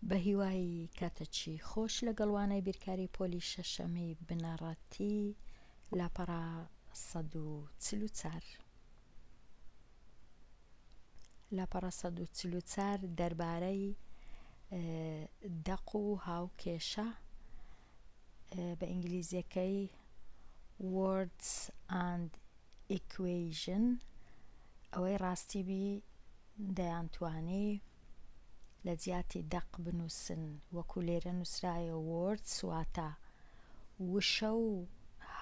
بەهیوای کاتەکی خۆش لەگەڵ وانەی بیرکاری پۆلی شەشەمی بنەڕەتی لاپەڕە 144. لاپەڕە 144 دەربارەی دەق و هاوکێشە بە ئینگلیزیەکەی Words and Equation ئەوەی ڕاستی بی دەیانتوانی لە جیاتی دەق بنووسن وەکو لێرە نووسرایە Words واتە وشە و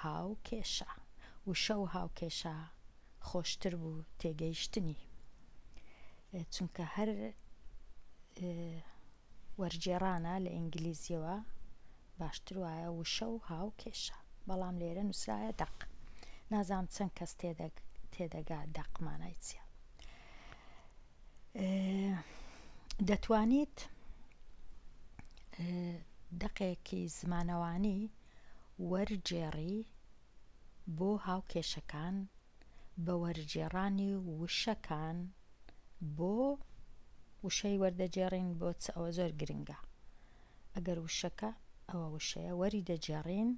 هاوکێشە وشە و هاوکێشە خۆشتر بوو تێگەیشتنی چونکە هەر وەرگێڕانە لە ئینگلیزیەوە باشتر وایە وشە و هاوکێشە بەڵام لێرە نووسرایە دەق نازانم چەند کەس تێدەگا دەق مانای چییە دەتوانیت دەقێکی زمانەوانی وەرگێڕی بۆ هاوکێشەکان بە وەرگێڕانی وشەکان بۆ وشەی وەردەگێڕین بۆ چ ئەوە زۆر گرنگە ئەگەر وشەکە ئەوە وشەیە وەری دەگێڕین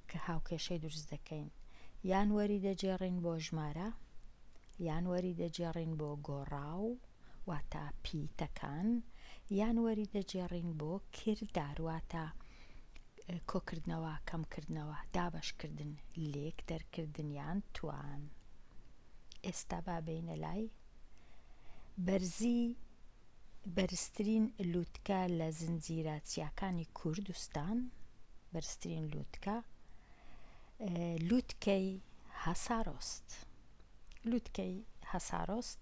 کە هاوکێشەی دروست دەکەین یان وەری دەگێڕین بۆ ژمارە یان وەری دەگێڕین بۆ گۆڕاو واتە پیتەکان یان وەری دەگێڕین بۆ کردار واتە کۆکردنەوە، کەمکردنەوە، دابەشکردن، لێک دەرکردن یان توان. ئێستا با بێینە لای بەرزی بەرزترین لوتکە لە زنجیرە چیاکانی کوردستان، بەرزترین لوتکە لوتکەی هەسارۆست. لوتکەی هەسارۆست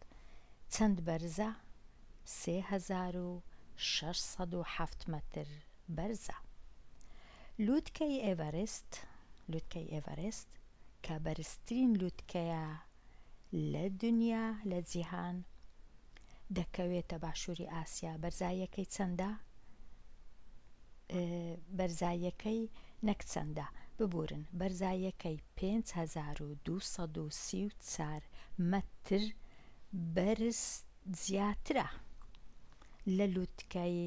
چەند بەرزە؟ 3607 مەتر بەرزە. لوتکەی ئێڤەرست، لوتکەی ئێڤەرست کە بەرزترین لوتکەیە لە دنیا، لە جیهان، دەکەوێتە باشووری ئاسیا، بەرزاییەکەی چەندە؟ بەرزاییەکەی نەک چەندە، ببورن، بەرزاییەکەی 5234 مەتر بەرز زیاترە لە لوتکەی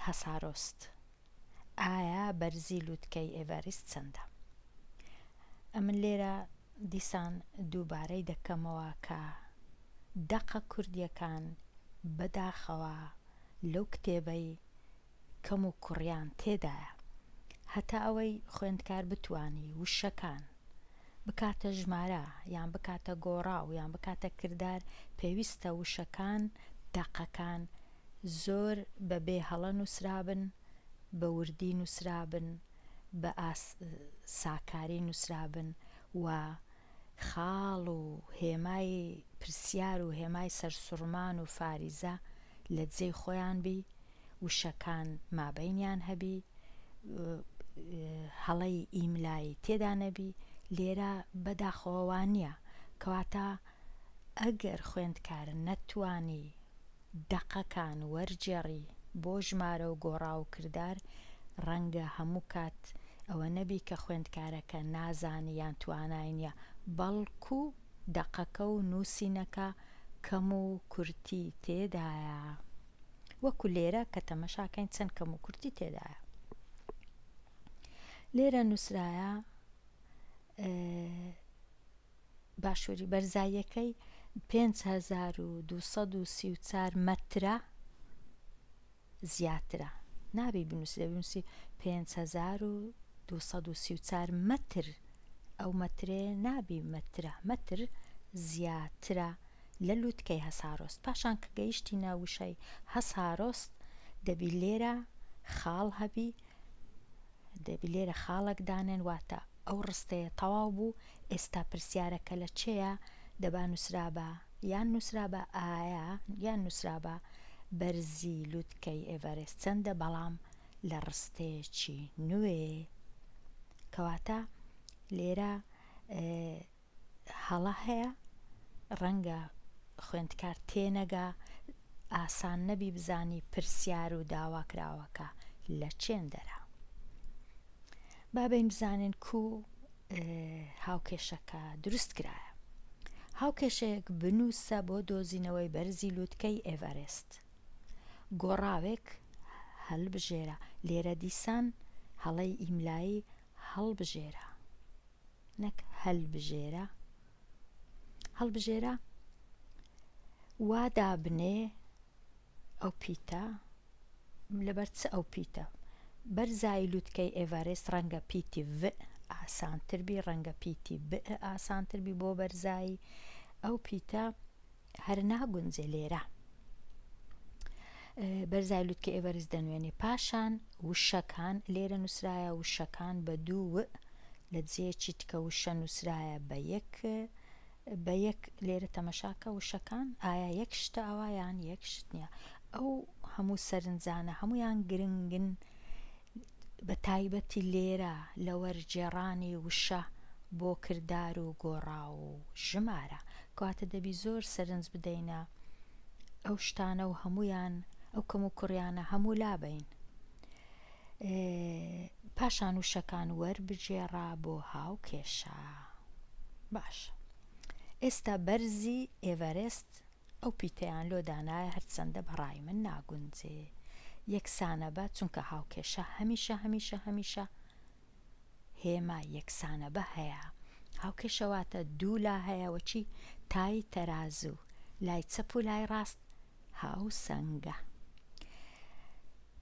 هەسارۆست. ئایا بەرزی لوتکەی ئێڤەریست چەندە؟ ئەمن لێرە دیسان دووبارەی دەکەمەوە کە دەقە کوردییەکان بەداخەوە لەو کتێبەی کەم و کوڕیان تێدایە هەتا ئەوەی خوێندکار بتوانی وشەکان بکاتە ژمارە یان بکاتە گۆڕاو یان بکاتە کردار پێویستە وشەکان دەقەکان زۆر بە بێ هەڵە نووسرابن بە وردی نووسرابن بە ئاس ساکاری نووسرابن و خاڵ و هێمای پرسیار و هێمای سەرسوڕمان و فاریزە لە جێی خۆیان بی، وشەکان مابەینیان هەبی، هەڵەی ئیملایی تێدا نەبی، لێرە بەداخەوە وا نییە، کەواتە ئەگەر خوێندکار نەتوانی دەقەکان وەرگێڕی بۆ ژمارە و گۆڕاو و کردار، ڕەنگە هەموو کات ئەوە نەبی کە خوێندکارەکە نازانی یان توانای نییە، بەڵکو دەقەکە و نووسینەکە کەم و کورتی تێدایە. وەکو لێرە کە تەمەشاکەین چەند کەم و کورتی تێدایە. لێرە نووسرایە باشووری بەرزاییەکەی 5234 مەترە زیاترە نابی بنووسی دەبی بنووسی 5234 مەتر ئەو مەترێ نابی مەترە مەتر زیاترە لە لوتکەی هەسارۆست پاشان کە گەیشتینە وشەی هەسارۆست دەبی لێرە خاڵ هەبی دەبی لێرە خاڵێک دانێن واتە ئەو ڕستەیە تەواو بوو ئێستا پرسیارەکە لە چێیە دەبا نووسرابا یان نووسرابا ئایا یان نووسرابا بەرزی لوتکەی ئێڤەرێست چەندە بەڵام لە ڕستەیەکی نوێ کەواتە لێرە هەڵە هەیە ڕەنگە خوێندکار تێنەگا ئاسان نەبی بزانی پرسیار و داواکراوەکە لە چێندەرە با بین بزانین کو هاوکێشەکە دروست کرایە هاوکێشەیەک بنووسە بۆ دۆزینەوەی بەرزی لوتکەی ئێڤەرێست گۆڕاوێک. هەلبژێرە لێرە دیسان هەڵەی ئیملایی هەڵبژێرە نەک هەلبژێرە هەڵبژێرە وا دابنێ ئەو پیتە لەبەر چ ئەو پیتە بەرزایی لوتکەی ئێڤەرێست ڕەنگە پیتی ڤ ئاسانتر بی ڕەنگە پیتی ب ئاسانتر بی بۆ بەرزایی ئەو پیتە هەر ناگونجێ لێرە بەرزای لوتکە ئێڤەرست دەنوێنێ پاشان وشەکان لێرە نووسرایە وشەکان بە دوو و لە جێیەکی تکە وشە نووسرایە بە یەک بە یەک لێرە تەمەشاکە وشەکان ئایا یەک شتە ئەوە یان یەک شت نییە ئەو هەموو سەرنجانە هەمویان گرنگن بە تایبەتی لێرە لە وەرگێڕانی وشە بۆ کردار و گۆڕاو و ژمارە. کەواتە دەبی زۆر سەرنج بدەینە ئەو شتانە و هەموویان ئەو کەموکوڕیانە هەموو لابەین. پاشان وشەکان وەربگێڕە بۆ هاوکێشە. باشە. ئێستا بەرزی ئێڤەرێست ئەو پیتەیان لۆ دانایە هەرچەندە بە ڕای من ناگونجێ یەکسانە بە چونکە هاوکێشە هەمیشە هەمیشە هەمیشە هێمای یەکسانە بە هەیە هاوکێشە واتە دوو لا هەیە وەچی تای تەرازوو لای چەپ و لای ڕاست هاوسەنگە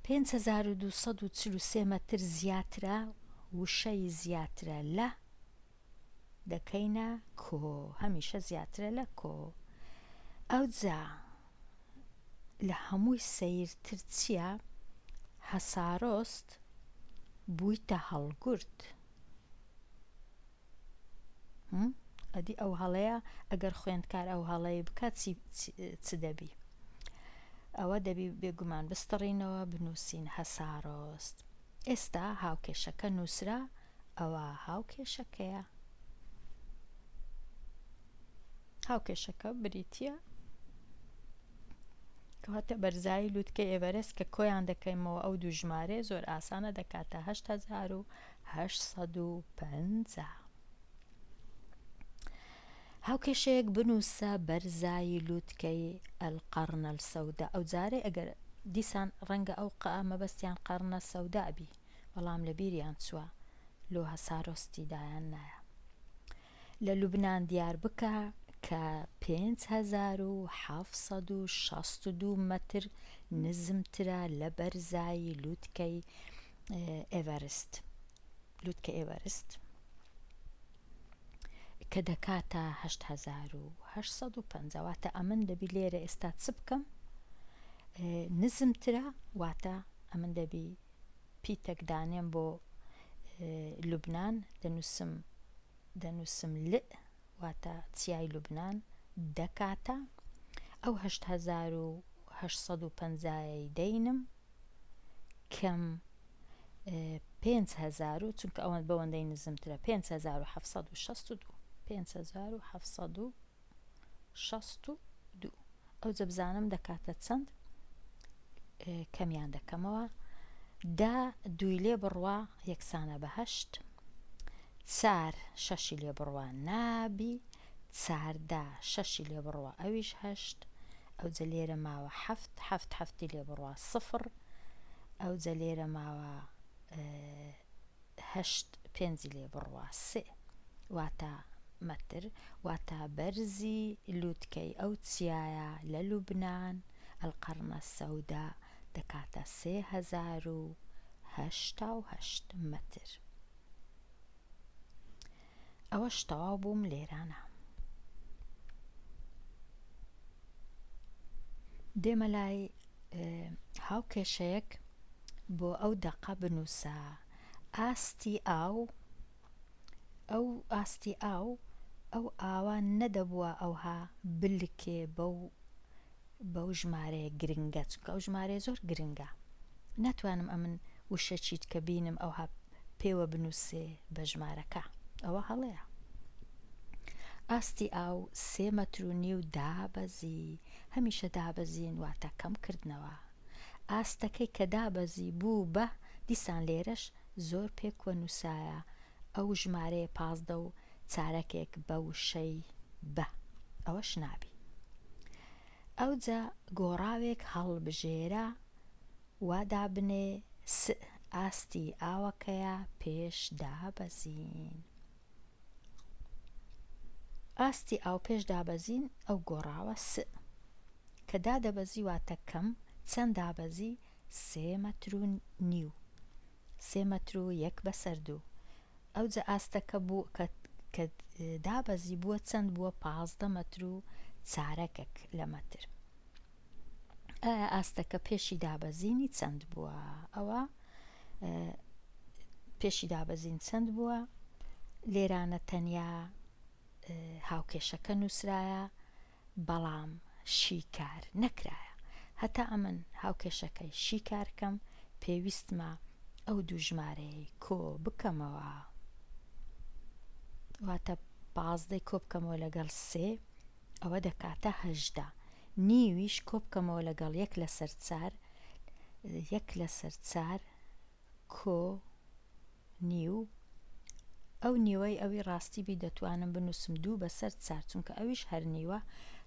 5243 مەتر زیاترە وشەی زیاترە لە دەکەینە کۆ هەمیشە زیاترە لە کۆ ئەوجا لە هەمووی سەیرتر چیە هەسارۆست بوویتە هەڵگورد ئەدی ئەو هەڵەیە ئەگەر خوێندکار ئەو هەڵەی بکات چ دەبی ئەوە دەبی بێگومان بستڕینەوە بنووسین هەسارۆست ئێستا هاوکێشەکە نووسرا ئەوە هاوکێشەکەیە. هاوکێشەکە بریتییە کەواتە بەرزایی لوتکەی ئێڤەرێست کە کۆیان دەکەیمەوە ئەو دوو ژمارەیە زۆر ئاسانە دەکاتە 8850. هاوکێشەیەک بنووسە بەرزایی لوتکەی القرن السوداء ئەو جارەی ئەگەر دیسان ڕەنگە ئەو قە مەبەستیان قەڕنە سەوداء بی بەڵام لە بیریان چووە لۆ هەسارۆستی دایان نایە لە لوبنان دیار بکە کە 5762 مەتر نزمترە لە بەرزایی لوتکەی ئێڤەرست لوتکە ئێڤەرست کە دەکاتە 8850 واتە ئەمن دەبی لێرە ئێستا چ بکەم نزمترە واتە ئەمن دەبی پیتەک دانێم بۆ لوبنان دەنووسم دەنووسم لئ واتە چیای لوبنان دەکاتە ئەو 8850 ی دەینم کەم 5000 و چونکە ئەوەند بەوەندەی نزمترە 5762 5762 ئەوجە بزانم دەکاتە چەند کەمیان دەکەمەوە دە دووی لێ بڕوا یەکسانە بە هەشت چار شەشی لێ بڕوا نابی چاردە شەشی لێ بڕوا ئەویش هەشت ئەوجە لێرە ماوە حەفت حەفت حەفتی لێ بڕوا سفر ئەوجە لێرە ماوە هەشت پێنجی لێ بڕوا سێ واتە مەتر واتە بەرزی لوتکەی ئەو چیایە لە لوبنان، القرن السوداء، دەکاتە 3088 مەتر. ئەوەش تەواو بووم لێرانە. دێمە لای هاوکێشەیەک بۆ ئەو دەقە بنووسە ئاستی ئاو ئەو ئاستی ئاو ئەو ئاوە نەدەبووە ئەوها بلکێ بەو بەو ژمارەیە گرنگە چونکە ئەو ژمارەیە زۆر گرنگە ناتوانم ئەمن وشە چیت کە بینم ئەوها پێوە بنووسێ بە ژمارەکە ئەوە هەڵەیە ئاستی ئاو سێ مەتر و نیو دابەزی هەمیشە دابەزین واتە کەم کردنەوە ئاستەکەی کە دابەزی بوو بە دیسان لێرەش زۆر پێکوە نووسایە ئەو ژمارەیە 15 و چارەکێک بە وشەی بە ئەوەش نابی ئەوجا گۆڕاوێک هەڵبژێرە. وا دابنێ سئ ئاستی ئاوەکەیە پێش دابەزین. ئاستی ئاو پێش دابەزین ئەو گۆڕاوە سئ کە دادەبەزی واتە کەم چەند دابەزی سێ مەتر و نیو سێ مەتر و یەک بەسەر دوو ئەوجە ئاستەکە بوو کە کە دابەزی بووە چەند بووە 15 مەتر و چارەکێک لە مەتر ئایا ئاستەکە پێشی دابەزینی چەند بووە ئەوە پێشی دابەزین چەند بووە لێرانە تەنیا هاوکێشەکە نووسرایە بەڵام شیکار نەکرایە هەتا ئەمن هاوکێشەکەی شیکارکەم پێویستمە ئەو دوو ژمارەیەی کۆ بکەمەوە واتە پازدەی کۆ بکەمەوە لەگەڵ سێ ئەوە دەکاتە 18 نیویش کۆ بکەمەوە لەگەڵ یەک لەسەر چار یەک لەسەر چار کۆ نیو ئەو نیوەی ئەوی ڕاستی بی دەتوانم بنووسم دوو بەسەر چار چونکە ئەویش هەر نیوە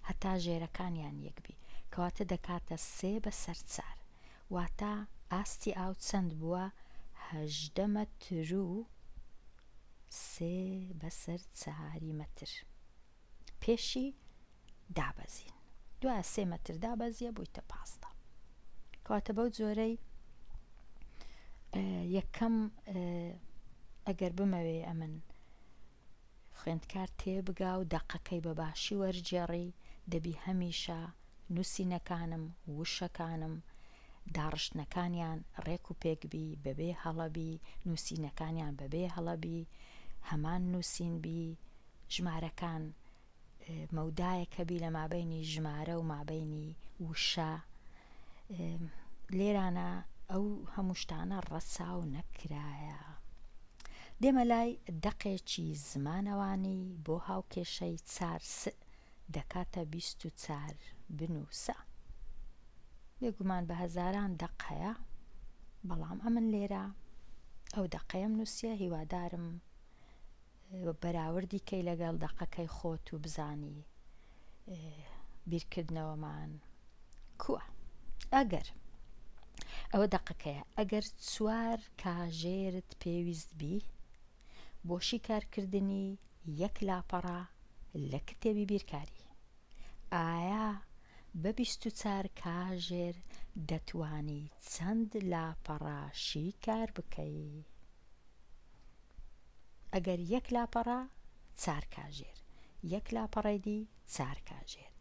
هەتا ژێرەکانیان یەک بی کەواتە دەکاتە سێ بەسەر چار واتە ئاستی ئاو چەند بووە 18 مەتر و سێ بەسەر چاری مەتر پێشی دابەزین دوایە سێ مەتر دابەزیە بوویتە 15 کەواتە بەو جۆرەی یەکەم ئەگەر بمەوێ ئەمن خوێندکار تێبگا و دەقەکەی بە باشی وەرگێڕی دەبی هەمیشە نووسینەکانم وشەکانم داڕشتنەکانیان ڕێک و پێک بی بەبێ هەڵەبی نووسینەکانیان بەبێ هەڵەبی هەمان نووسین بی ژمارەکان مەودایەک هەبی لە مابەینی ژمارە و مابەینی وشە لێرانە ئەو هەموو شتانە ڕەچاو نەکرایە دێمە لای دەقێکی زمانەوانی بۆ هاوکێشەی چار س دەکاتە 24 بنووسە بێگومان بە هەزاران دەق هەیە بەڵام ئەمن لێرە ئەو دەقەیەم نووسیە هیوادارم بەراوردی کەی لەگەڵ دەقەکەی خۆت و بزانی بیرکردنەوەمان کووە ئەگەر ئەوە دەقەکەیە ئەگەر چوار کاژێرت پێویست بی بۆ شیکارکردنی یەک لاپەڕە لە کتێبی بیرکاری ئایا بە 24 کاژێر دەتوانی چەند لاپەڕە شیکار بکەی؟ ئەگەر یەک لاپەڕە چار کاژێر یەک لاپەڕەی دی چار کاژێر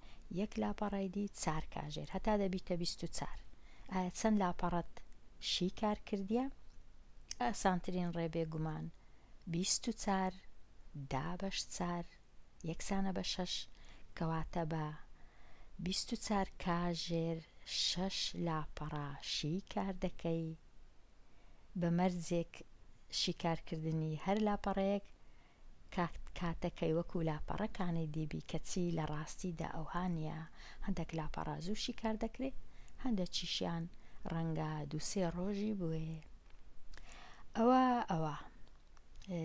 یەک لاپەڕەی دی چار کاژێر هەتا دەبیتە 24 ئایا چەند لاپەڕەت شیکار کردیە؟ ئاسانترین ڕێ بێگومان 24 دابەش چار یەکسانە بە شەش کەواتە بە 24 کاژێر شەش لاپەڕە شیکار دەکەی بە مەرجێک شیکارکردنی هەر لاپەڕەیەک کاتەکەی وەکو لاپەڕەکانی دی بی کەچی لە ڕاستیدا ئەوها نیە هەندێک لاپەڕە زوو شیکار دەکرێ هەندێکیشیان ڕەنگە دوو سێ ڕۆژی بوێ ئەوە ئەوە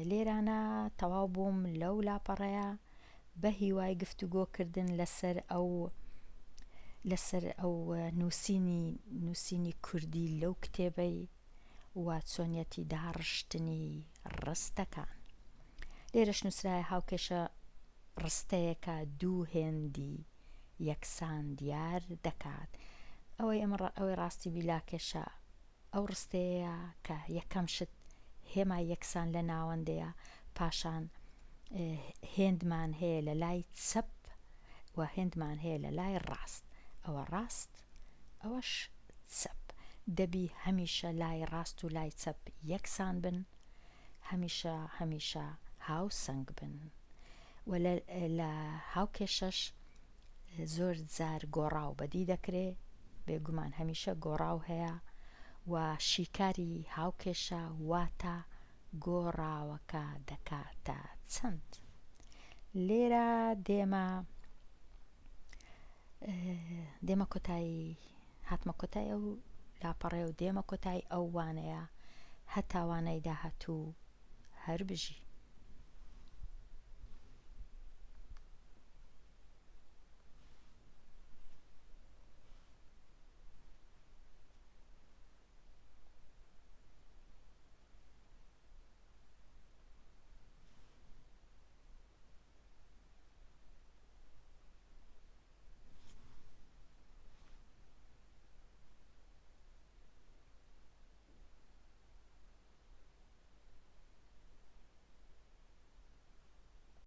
لێرانە تەواو بووم لەو لاپەڕەیە بە هیوای گفتوگۆ کردن لەسەر ئەو لەسەر ئەو نووسینی نووسینی کوردی لەو کتێبەی و چۆنیەتی داڕشتنی ڕستەکان. لێرەش نووسرایە هاوکێشە ڕستەیەکە دوو هێندی یەکسان دیار دەکات. ئەوەی ئەمە ئەوەی ڕاستی بیلاکێشە ئەو ڕستەیەیە کە یەکەم شت هێمای یەکسان لە ناوەندەیە، پاشان هێندمان هەیە لە لای چەپ و هێندمان هەیە لە لای ڕاست، ئەوە ڕاست ئەوەش چەپ، دەبی هەمیشە لای ڕاست و لای چەپ یەکسان بن، هەمیشە هەمیشە هاوسەنگ بن و لە هاوکێشەش زۆر جار گۆڕاو بەدی دەکرێ، بێگومان هەمیشە گۆڕاو هەیە و شیکاری هاوکێشە واتە گۆڕاوەکە دەکاتە چەند. لێرە دێمە دێمە کۆتایی هاتمە کۆتای ئەو لاپەڕێ و دێمە کۆتای ئەو وانەیە هەتا وانەی داهاتوو هەر بژی.